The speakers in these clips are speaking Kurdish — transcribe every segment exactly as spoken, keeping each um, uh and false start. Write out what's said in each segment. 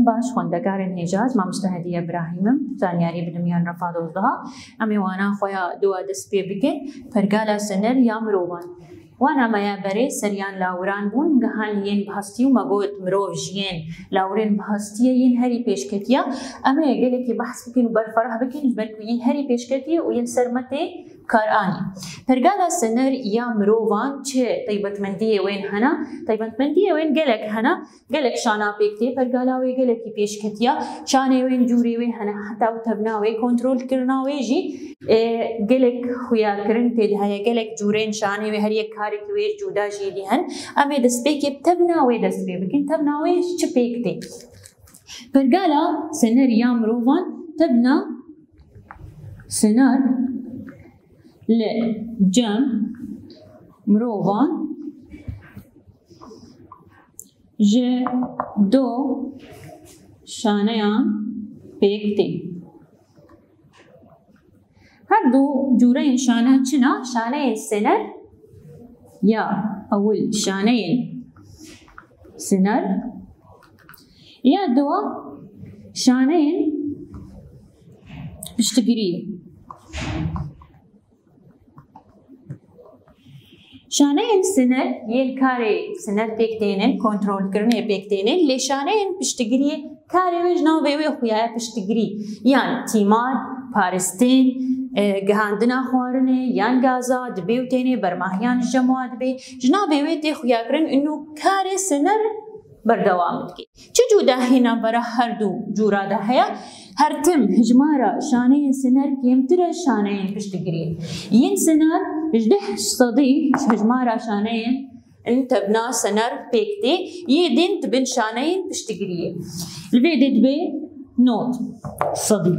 Baş, xwendekarên hêja, ez mamoste Hediye Birahîm im, zanyarî bidim yan refa dozdeha. Em ê wana xwe ya duwa dest pê bikin, pergala siner ya mirovan. Wana me ya berê seriyan lawiran bûn, gihan yên bi hestî û me got mirov ji yên lawirên bi hestiyê yên herî pêşketiya. Em ê gelekî behs bikin û berferah bikin, ji ber ku yî herî pêşketiye û yên ser me tê kar anî. Pergala siner ya mirovan çi taybetmendiyê wên hene? Taybetmendiyê wên gelek hene. Gelek şana pêk tê, pergala wê gelekî pêşketiya. Şanê wê cûrê wê hene, heta û tevna wê, kontrolkirina wê jî, e, gelek xuyakirin tê de heye, gelek cûrên şanê wê, her yek karekî wê cuda jî dî hen. Em ê destpêkê bi tevna wê dest pê bikin. Tevna wê çi pêk tê? Pergala siner ya mirovan tevna siner li cem mirovan ji du şaneyan pêk tê. Her du cûreyên şane çi ne? Şaneyên siner ya ewil şaneyên siner ya duwa şaneyên piştgiriyê. Şaneyên siner yên karê siner pêk tênin, kontrolkirinê pêk tênin, lê şaneyên piştgiriyê karê wê ji navê wê xuya ye piştgirî, yan tîmar, paristin, e, gihandina xwarinê yan gaza, dibê û tênê bermahiyan ji cem wa dibê, ji navê wê tê xuyakirin, û karê siner berdewam dike. Çi cudahî navbera her du cûra de heye? Her tim hijmara şaneyên siner kêmtir e şaneyên piştgiriyê. Yên siner ji deh sedî ji hijmara şaneyên tevna siner pêk tê, yê din dibin şaneyên piştgiriyê. Li vê de dibe nod sedî.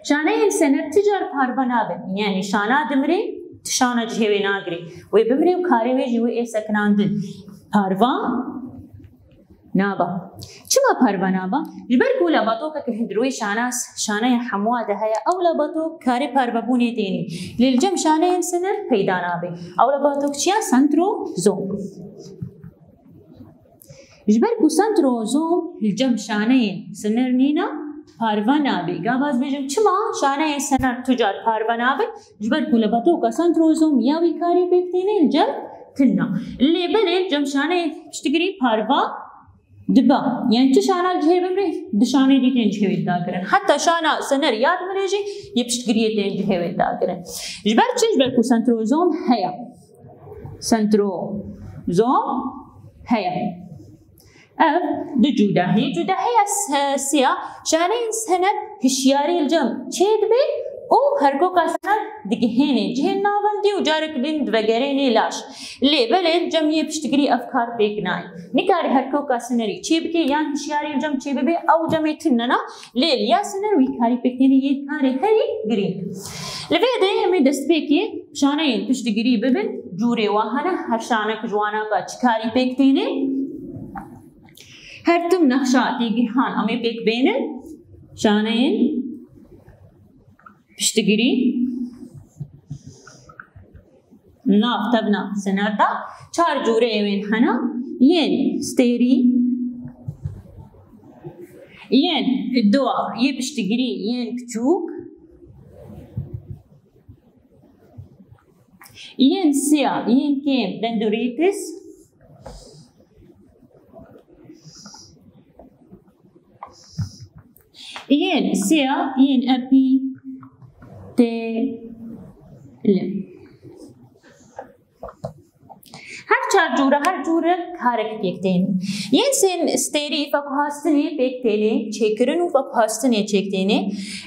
Şaneyên siner ti car parve nabin. Yanî şana dimrê, ti şana cihê wê nagirê. Wê bimrê û karê wê jî wê ê sekinandin. Parva naba. Çima parve naba? Ji ber ku labatokek li hundirwê şana, şaneya hemûa de heye, ew labatok karê parvebûnê tênî. Lê li cem şaneyên siner peyda nabe. Ew labatok çi ya? Sentrozom. Ji ber ku sentrozom li cem şaneyên siner nîne, parve nabe. Gava ez bêjim çima şaneyên siner tu car parve nabin? Ji ber ku labatoka sentrozom ya wî karê pêk têne li cem tune. Lê belê li cem şaneyên piştgirî parve dibe. Yani çi şana cihê bimrê, di şanê dî tên cihê wê dakirin. Heta şana siner ya dimire jî yê piştgiriyê tên cihê wê dakirin. Ji ber çi? Ji ber ku sentrozom heye. Sentrozom heye. Ev du cudahî. Cudahiya se-, siya, şaneyên siner hişyarî li cem çêdibe û herkoka siner digihênê cihên navendî û carek din divegerênê laş. Lê belê li cem yê piştgirî ev kar pêk nayê. Nikarî herkoka sinerî çêbike yan hişyarî li cem çêbibe, ew cemê tune ne. Lê li ya siner wî karî pêk têne, yê karê herî girîng. Li vê de em ê destpêkê şaneyên piştgirî bibin, cûrê wa hene, her şanek ji wana ka çi karî pêk têne. Her tim nexşa têgihan em ê pêk bênin, şaneyên piştgirî. Nav tevna siner de çar cûreyê wên hene, yên stêrî, yên dua yê piştgirî yên piçûk, yên siya yên kêm dendritis, yên siya yên epîtelim. Her çar cûre, her cûre karek pêk têne. Yên sên stêrî vekuhastinê pêk têne çêkirin û vekuhastinê çêk têne,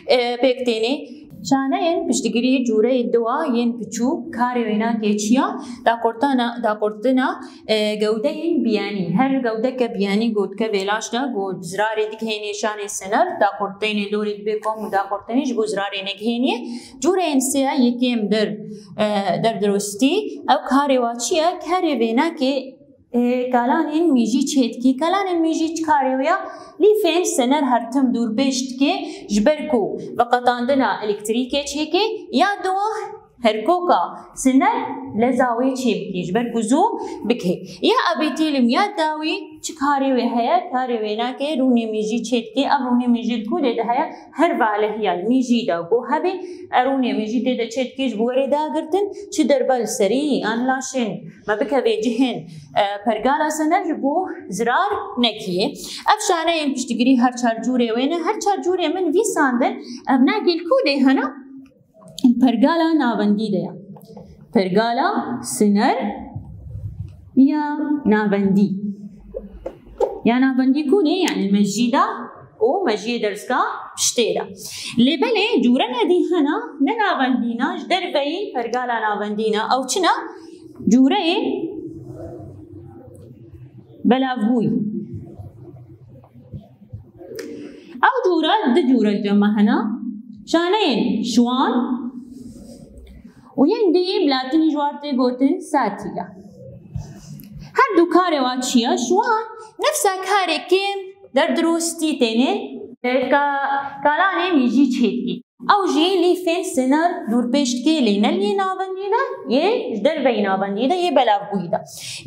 e, pêk têne. Şaneyên piştgirî cûreyê diwa yên piçûk karê wênakê çi ya? Dakortana, dakortina, e, gewdeyên biyanî. Her gewdeke biyanî gotke vêlaş de, got zirarê digihênê şanê siner, dakortênê dorê dibê kom û dakortênê ji bo zirarê negihêniye. Cûreyên sê ya yekêm der, e, derdrostî. Ew karê wa çi ye? Karê vênakê, e, kalanên mîjî çêdikî. Kalanên mîjî çi karê wê ya? Lîfên siner her tim dûrpêç dike, ji ber ku veqetandina elektrîkê çêke, ya diwa Herkoka siner leza wê çê bikî, ji ber ku zû bikê. Ya epîtêlîm ya dawî çi karê wê heye? Karê wê nake, rûnê mêjî çê dikê. Ev rûnê mêjî li ku dê de heye? Her valehiya li mêjî de ku hebe, e, rûnê mêjî tê de çê dikê ji bo were dagirtin, çi derba li serî an laşên me bikeve cihên, e, pergala siner ji bo zirar nekiyê. Ev şaneyên piştgirî her çar cûrê wê ne, her çar cûrê min vîsandin, ev nagê li ku dê hene? Pergala navendî de ya. Pergala siner ya navendî. Ya navendî ku ne? Yani mejî de û mejiyê derska piştê de. Lê belê cûre nedî hena, ne navendîna, ji derveyî pergala navendîna. Ew çi ne? Cûreyê belavbûyî. Ew cûre du cûre li cem me hene. Şaneyên şiwan û yên dî bi latinî ji wan tê gotin satîle. Her du karê wan çi ye? Şiwan nefsa karê kêm derdirûstî têne, e, ka-, kalanê mîjî çêdikî. Ew jî lîfên siner dûrpêş dike, lê ne li yê navendî de, yê ji derveyî navendî de, yê belavbûyî de.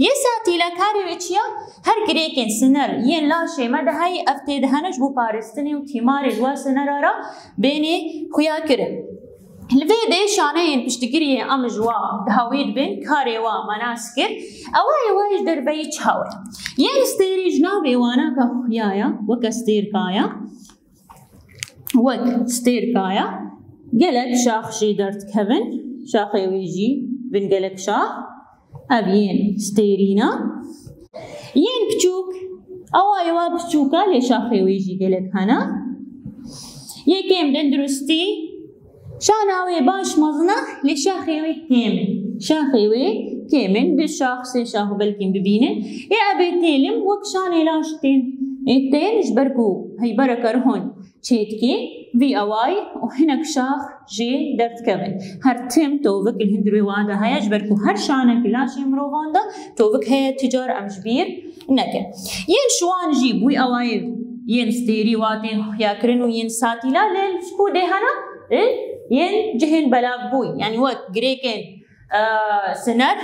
Yê satîle karê wê çi ye? Her girêkên siner yên laşê me de heyî, ev tê de hene ji bo parastinê û tîmarê ji wa sinera re bênê xuyakirin. Li vê de şaneyên piştgiriyê em ji wa dawî dibin, karê wa me nas kir. Ewa yê wa ji derveyî çawa ye? Yên stêrî ji navê wana ke xuya ye, weke stêrka ye. Wek stêrka ye, gelek şax jê derdikevin, şaxê wê jî bin gelek şax, ev yên stêrî ne. Yên piçûk, ewa yê wa piçûk e, lê şaxê wê jî gelek hene. Yê kêm dendrustî, şana wê baş mezin e, lê şaxê wê kêm in. Şaxê wê kêm in, du şax, sê şax belkî bibînin. Ê ebê têlim wek şanê laş tên. Ê tên ji ber ku heybereke rihon çêdikê, vî awayî û hinek şax jê derdikevin. Her tim tovik li hundirê wan de heye, ji ber ku her şanek laşê mirovan de tovik heye, ti car em ji bîr nekin. Yên şiwan jî bi wî awayî yên stêrî wa tên xuyakirin û yên satîla lê ji ku dê hene? Li yên cihên belavbûyî, yani wek girêkên, e, siner,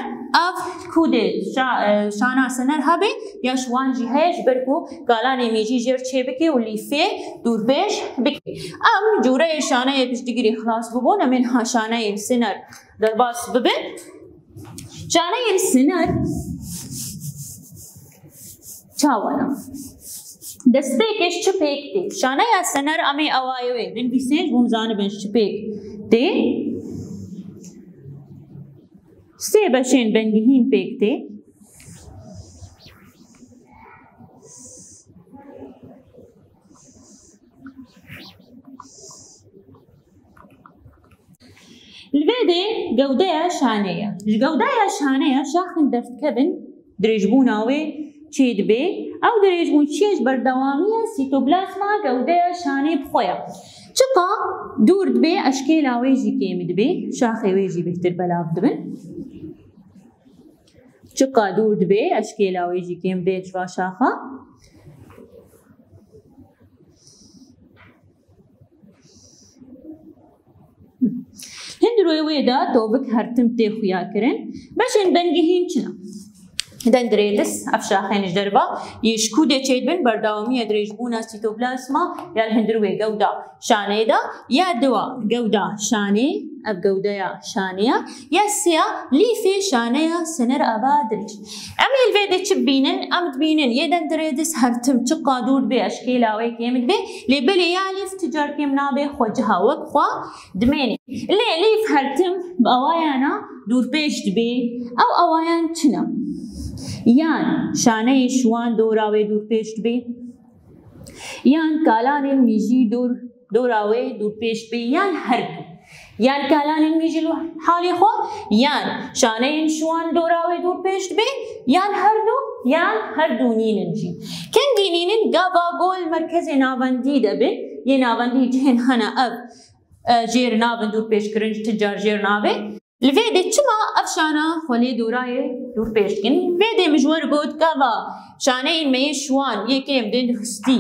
ev ku dê şa-, e, şana siner hebe, ya şiwan jî heye, ji ber ku kalanê mêjî jêr çêbike û lîfê dûrpêş bike. Em cûreyê şaneyê piştgirî xilas bibûn, em ên ha şaneyên siner derbas bibin. Şaneyên siner çawa ne? Destpêkê ji çi pêk tê? Şaneya siner em ê awayê wê binivîsên, ji bo em zanibin ji çi pêk tê. Sê beşên bengihîn pêk tê. Li vê de gewdeya şanê ye. Ji gewdeya şanê ye şaxên derdikevin, dirêjbûna wê çêdibe. Ew dirêjbûn çi ye? Ji berdewamiya sîtoplazma gewdeya şanê bi xwe ye. Çiqa dûr dibe, eşkêla wê jî kêm dibe, şaxê wê jî bêhtir belav dibin. Çiqa dûr dibe, eşkêla wê jî kêm bê ji va şaxa. Hundirê wê de tovik her tim tê xuya kirin. Beşên bengihîn çi ne? Dendrêdis, ev şaxên ji derve yê ji ku dê çêdibin, berdewamiya dirêjbûna sîtoplazma ya li hundirê wê gewda şanê de, ya diwa gewda şanê, ev gewdeya şanê ye, ya sêya lîfê şanê ye, siner ava dirêj. Em ê li vê de çi bibînin? Em dibînin yê dendrêdis her tim çiqa dûr dibe, eşkêla wê kêm dibe, lê belê ya lîf ti car kêm nabe, xwe ciha wek xwe dimêne. Lê lîf her tim bi awayana dûrpêş dibe. Ew awayan çi ne? Yan şaneyê şiwan dora wê dûrpêş dibe, yan kalanên mîjî dor, dora wê dûrpêş dibe, yan her du. Yan kalanên mîjî li halê xwe, yan şaneyên şiwan dora wê dûrpêş dibe, yan her du, yan her du nînin jî. Kengî nînin? Gava ku li merkezê navendî de bin, yê navendî cihên hene ev, e, jêr nabin dûrpêşkirin, ji ti car jêr nabe. Li vê de çima ev şana xwe lê dorayê dûrpêş dikin? Vê de min ji we re got, gava şaneyên me yê şiwan yê kêm dendrustî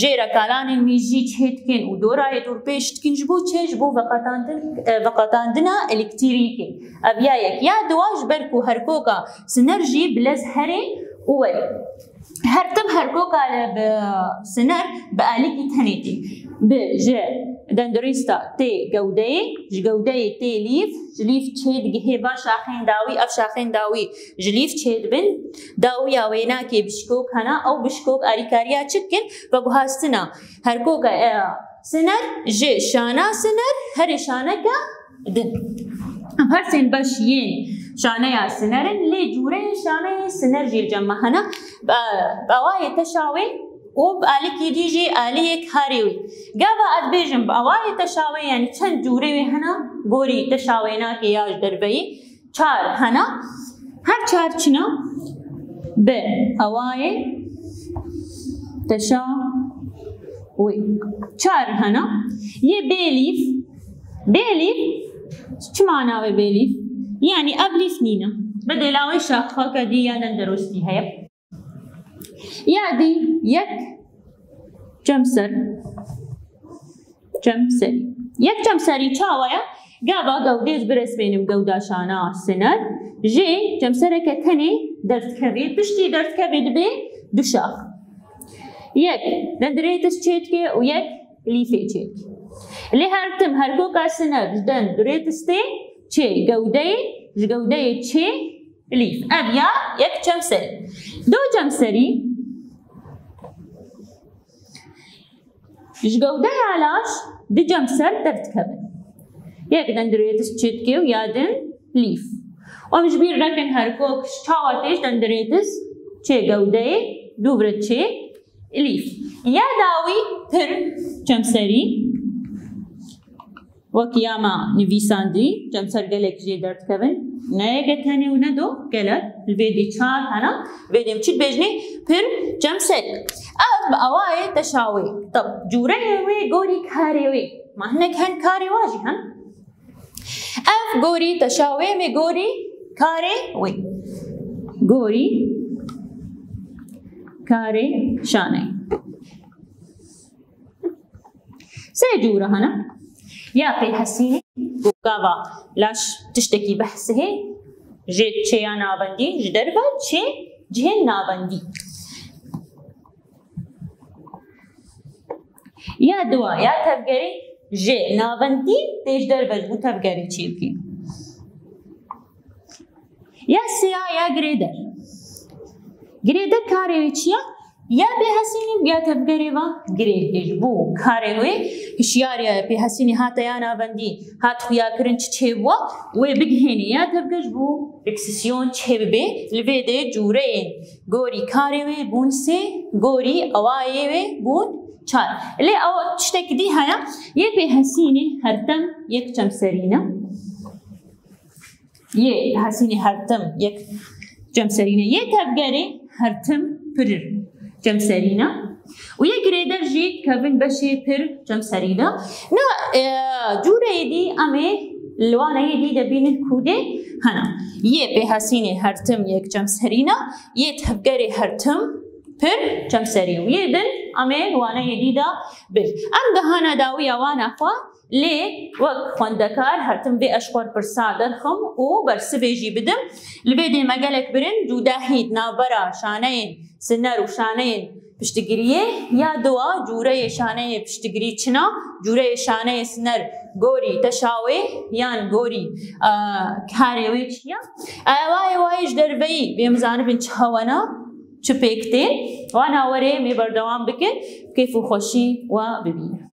Jê re kalanên mîjî çê dikin û dorayê dorpêç dikin ji bo çi? Ji bo veqetandin-, e, veqetandina elektrîkê. Ev ya yek. Ya dua ji ber ku herkoka siner jî bi lez herê û werê. Her tim herkoka li bi siner bi alîkî tenê tê. Bi ji dendrîsta tê gewdeyê, ji gewdeyê tê lîf, ji lîf çê digihê va şaxên dawî, ev şaxên dawî ji lîf çêdibin. Dawiya wênakê bişkok hene, ew bişkok alîkariya çi dikin? Veguhastina herkoka, e, siner ji şana siner herê şaneke din. Em her sên beş yên şaneya siner in, lê cûreyê şaneyê siner jî li cem me hene. Bi, bi awayê teşa wê û bi alîkî dî jî aliyê karê wê. Gava ez bêjim bi awayê teşa wê, yanî çend cûrê wê hene, gorî teşa wênakê ya ji derveyî. Çar hene. Her çar çina? Bi awayê teşa wê. Çar hene. Yê bêlîf. Bêlîf. Çi mana wê bêlîf? Yanî ev lîf nîne. Bedêla wê şaxaka dî ya denderostî heye. Ya dî yek çemser. Çemserî. Yek çemserî çawa ye? Gava gewdê ez biresmênim gewda şana siner. Jê çemsereke tenê derdikevê. Piştî derdikevê dibe du şax. Yek dendrêtis çêdike û yek lîfê çêdike. Lê her tim herkoka siner ji dendrêtis tê çê gewdeyê, ji gewdeyê çê lîf. Ev ya yek çemserî. Do çemserî. Ji gewdeya laş du cemser derdikevin. Yek dendrêtis çêdike û ya din lîf. Em ji bîr nekin herkok çawa tê ji dendrêtis çê gewdeyê, dûvre çê lîf. Ya dawî pir çemserî. Wek ya me nivîsandî, çemser gelek jê derdikevin. Ne yeke tenê û ne do, gelek. Li vê dê çar hene. Vê dê em çi dibêjinê? Pir çemser. Ev bi awayê teşa wê. Tab, cûreyê wê gorî karê wê. Ma hinek hen karê wa jî hen. Ev gorî teşa wê, em ê gorî karê wê. Gorî karê şanê. Sê cûre hene. Ya pêhesînê, ku gava laş tiştekî behsihê, ji çêya navendî, ji derve çê cihên navendî. Ya dua, ya tevgerê ji navendî tê ji derve ji bo tevgerê çêbikê. Ya sêya ya girêder. Girêder karê wê çi ya? Ya pêhesînê ya tevgerê va girêdê ji bo karê wê hişyariya pêhesînê hate ya navendî hat xuyakirin çi çêbûwa, wê bigihênê ya tevger ji bo fîksîsyon çêbibe. Li vê dê cûreyên gorî karê wê bûn sê, gorî awayê wê bûn çar. Lê ew tiştekî dî heye, yê pêhesînê her tim yek çemserî ne. Yê hesînê her tim yek cemserî ne. Yê tevgerê her tim pir cemserî ne. Û yê girêder jî kevin beşê pir cemserî ne. Na, e, cûreyê dî em ê li waneyê dî de bînin ku dê hene. Yê pêhesînê her tim yek cemserî ne. Yê tevgerê her tim pir cemserî. Û yê din em ê li waneyê dî de bin. Em gehana dawiya wana xwe. Lê wek xwendekar her tim vê eşqor pirsa derxim û bersivê jî bidim. Li vê dê me gelek birin cûdahî di navbera şaneyên siner û şaneyên piştgiriyê ya dua cûreyê şaneyê piştgirî çina, cûreyê şaneyê siner gorî teşa wê yan gorî, e, karê wê çi ya? Ewayê wayê ji derveyî bê em zanibin çi hewana, çi pêk tê. Wana werê em ê berdewam bikin. Kêf û xweşî we bibîne.